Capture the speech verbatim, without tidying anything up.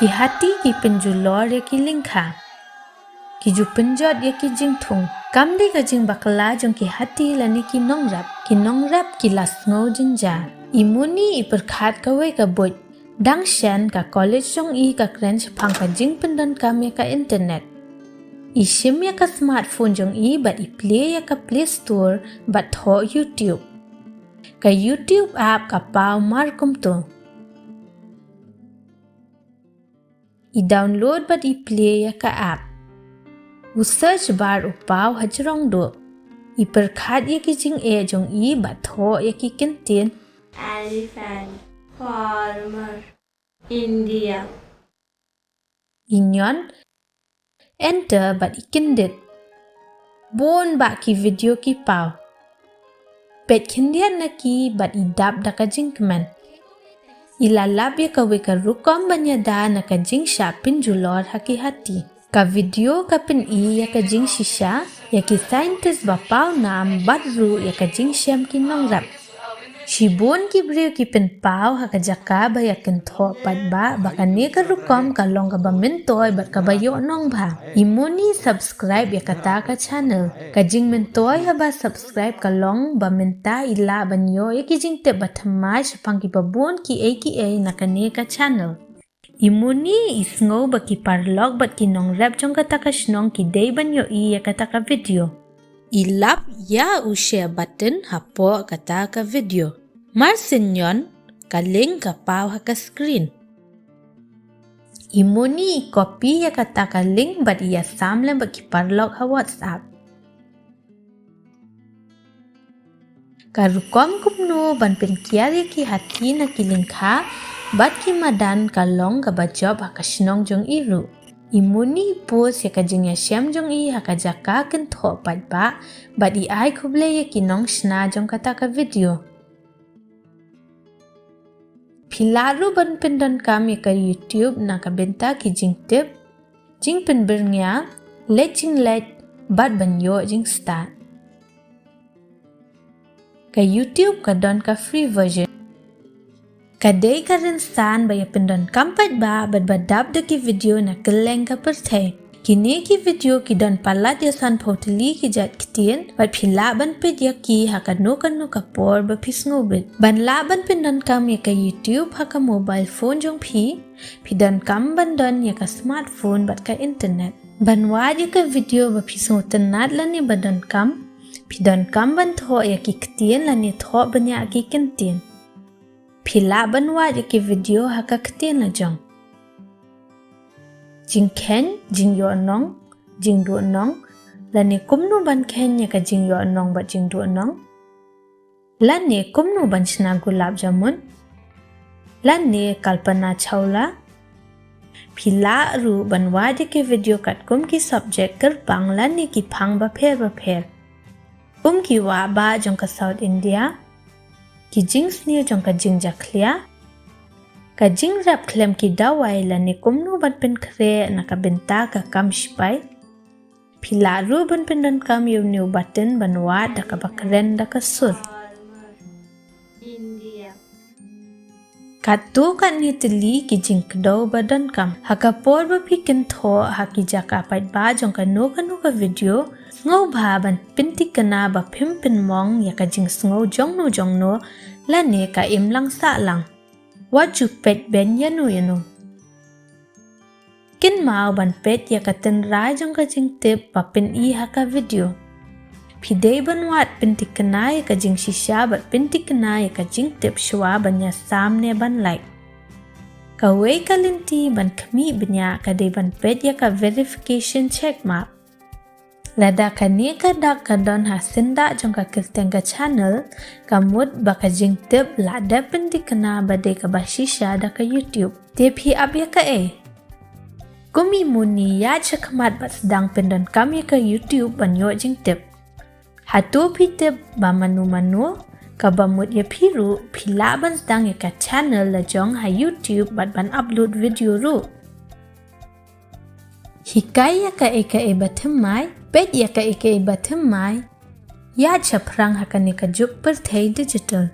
Ki hati ki pynjulor ïa ki lyngkha. Ki ju pynjot ïa ki jingthung. Kam dei ka jingbakla jong ki hati lane ki nongrep. Ki nongrep ki la sngew jynjar. I Muni i pyrkhat kawei ka buit. Dang shen ka college jong i ka kren shaphang ka jingpyndonkam ïa ka internet. I shim ïa ka smartphone jong i bad i plie ïa ka Play Store bad thoh YouTube. Ka YouTube app ka paw mar kumto. I download bad i plie ïa ka app. U search bar u paw hajrong duh. I pyrkhat ïa ki jingeh jong i bad thoh ïa ki kyntien. Elephant, farmer, India. I ñion, enter bad i kyndit. Bun bah ki video ki paw. Peit khyndiat na ki bad i dap da ka jingkmen. I la lap ïa kawei ka rukom ban ïada na ka jingshah pynjulor ha ki hati. Ka video ka pyni ïa ka jingshisha, ïa ki scientist ba paw nam bad ruh ïa ka jingshem ki nongrep. Shibun ki briew ki pynpaw ha ka jaka ba ïa kynthoh paidbah ba kane ka rukom ka long kaba myntoi bad kaba ïoh nongbha. I Muni subscribe ïa kata ka channel. Ka jingmyntoi haba subscribe ka long ba mynta i lah ban ïoh ïa ki jingtip ba thymmai shaphang kiba bun kiei kiei na kane ka channel. I Muni i sngew ba ki paralok bad ki nongrep jong kata ka shnong ki dei ban ïohi ïa kata ka video. I lap ïa u share button hapoh kata ka video. Mar shen ñion, ka link ka paw ha ka screen. I Muni i copy ïa kata ka link bad i ïa sam lem bad ki paralok ha WhatsApp. Ka rukom kumno ban pynkiar ïa ki hati na ki lyngkha bad ki madan ka long kaba jop ha ka shnong jong i ruh. I Muni i post ïa ka jingïashem jong i ha ka jaka kynthoh paidbah bad i ai khublei ïa ki nongshna jong kata ka video. Phi lah ruh ban pyndonkam ïa ka YouTube na ka bynta ki jingtip, jingpynbyrngia, leit jingleit bad ban ïoh jingstad. Ka YouTube ka don ka free version. Ka dei ka rynsan ba ïa pyndonkam paidbah bad ba dap da ki video na kylleng ka pyrthei. Kine ki video ki don palat ïa sanphew tylli ki jait ktien bad phi lah ban peit ïa ki ha kano kano ka por ba phi sngewbit. Ban lah ban pyndonkam ïa ka YouTube ha ka mobile phone jong phi, phi donkam ban don ïa ka smartphone bad ka internet. Ban wad ïa ka video ba phi sngewtynnat lane ba donkam, phi donkam ban thoh ïa ki ktien lane thoh bniah ki kyntien. Phi lah ban wad ïa ki video ha ka ktien la jong. Jingkheiñ, jingïohnong, jingduhnong, lane kumno ban kheiñ ïa ka jingïohnong bad jingduhnong. Lane kumno ban shna gulab jamun. Lane Kalpana Chawla. Phi lah ruh ban wad ïa ki video katkum ki subject kyrpang lane ki phang bapher bapher. Kum ki wah bah jong ka South India, ki jingsniew jong ka jingjakhlia, ka jingrep khlem ki dawai lane kumno ban pynkhreh na ka bynta ka kam shipai. Phi lah ruh ban pyndonkam ïa une u button ban wad da kaba kren da ka sur. Katto katne tylli ki jingkdew ba donkam. Ha ka por ba phi kynthoh ha ki jaka paidbah jong kano kano ka video, sngewbha ban pynthikna ba phim pynmong ïa ka jingsngew jongno jongno lane ka imlang sahlang. Wat ju peit beiñ ïano ïano. Kynmaw ban peit ïa ka tynrai jong ka jingtip ba pyni ha ka video. Phi dei ban wad pynthikna ïa ka jingshisha bad pynthikna ïa ka jingtip shuwa ban ïasam ne ban like. Kawei ka lynti ban khmih bniah ka dei ban peit ïa ka verification check mark. Lada kane ka dak ka don ha syndah jong ka kyrteng ka channel, ka mut ba ka jingtip la dep pynthikna ba dei kaba shisha da ka YouTube. Te phi ap ïa kaei? Kum i Muni ïaid shakhmat bad sdang pyndonkam ïa ka YouTube ban ïoh jingtip. Hato phi tip ba mano mano, kaba mut ïa phi ruh, phi lah ban sdang ïa ka channel la jong ha YouTube bad ban upload video ruh. Hikai ïa kaei kaei ba thymmai, peit ïa kaei kaei ba thymmai. Ïaid shaphrang ha kane ka juk pyrthei digital.